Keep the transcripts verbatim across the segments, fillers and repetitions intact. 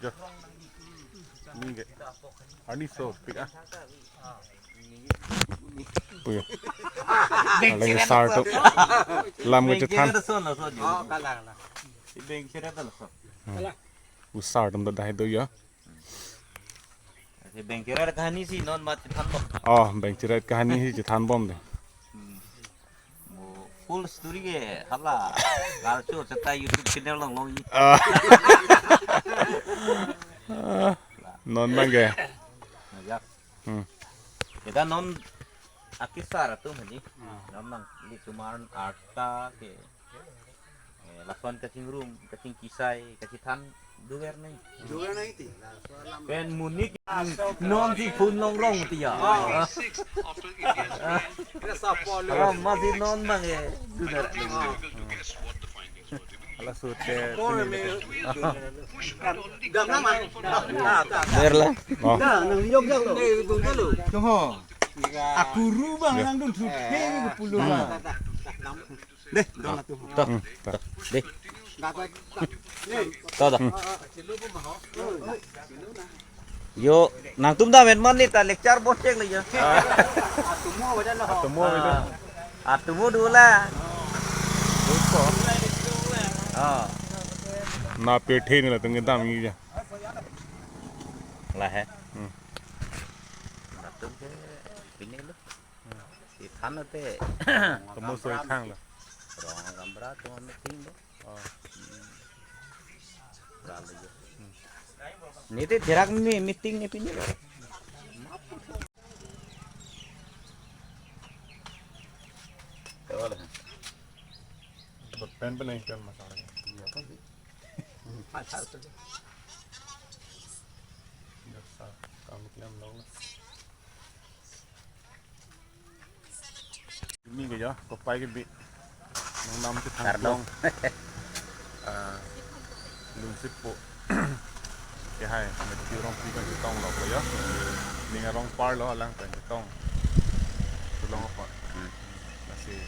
Jo. Mingge. Ani so, pik ah. Puyo. Alang sar atum. Lam kechethan. Oh, kalang, kalang. Si beng cheret lason. Hmm. U sar atum dak dahai do ya. Si beng cheret kahani si non mat chethan bom. Oh, beng cheret kahani si chethan bom de. Hmm. Mo full story ke hala. Garcho seta YouTube channel along longji. Ah. Ah. Non bang ke. Ngajak. Hmm. Kita non akisar atum hadi. Hmm. Non nanglitum arta ke. Eh, lason kachingrum, kachingkisai, kachethan duver nai. Duver nai ti. Pen monit non si phone longrong ti ya. Oh. Kita sa follow. Ah, masi non bang eh. Duver. Hala sute. Gamla ma. Berla. Oh. Dah, nang liok jak lo. Jong ho. Akuru bang nangdun thu. Hei, ke pulu. Hmm. Deh, dong atu. To. Hmm, to. Deh. To, to. Yo, nangtum dah main monit ta lecture bos cek lagi ya. Atumo aja lo. Atumo aja. Ah, atumo dulu lah. Duko. Ah. Na pethe ni latum kedam ni ya. Lah he. Hmm. Latum ke pini lo. Hmm. Si than te. Atumo soi thang lo. Rong gamra tu meeting lo. Oh. Lalu je. Niti dirak mi meeting ni pini. Pen pen yang kan masalah. Iya kan sih. Pasal tu. Biasa kamu kiam lo. Ini ke ya, kopai ke bi. Nang nam ke thang. Kardom. Long. Ah, lungsit po. Ke hai, Matthew Rongpi kan chetong lo ko ya. Ning arong par lo alang kan chetong. Tulong apa? Hmm. Nasi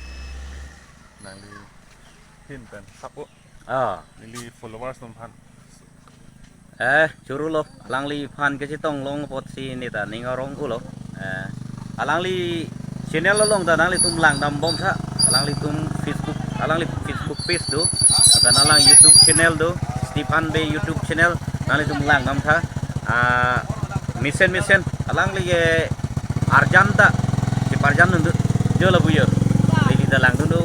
nangli hin pen sap o. Ah. Neli followers atum aphan. Eh, churu lo. Alangliphan kachetong long apotsi neta ning arong ulo. Eh, alangli channel along ta nanglitum langdam bom tha. Alanglitum Facebook, alangli Facebook page do. Dan alang YouTube channel do. Stephen Bey YouTube channel. Nanglitum langdam tha. Ah, mesen mesen. Alangli ke arjan ta. Cheparjandun do. Jo lapu jo. Neli ta langdun do.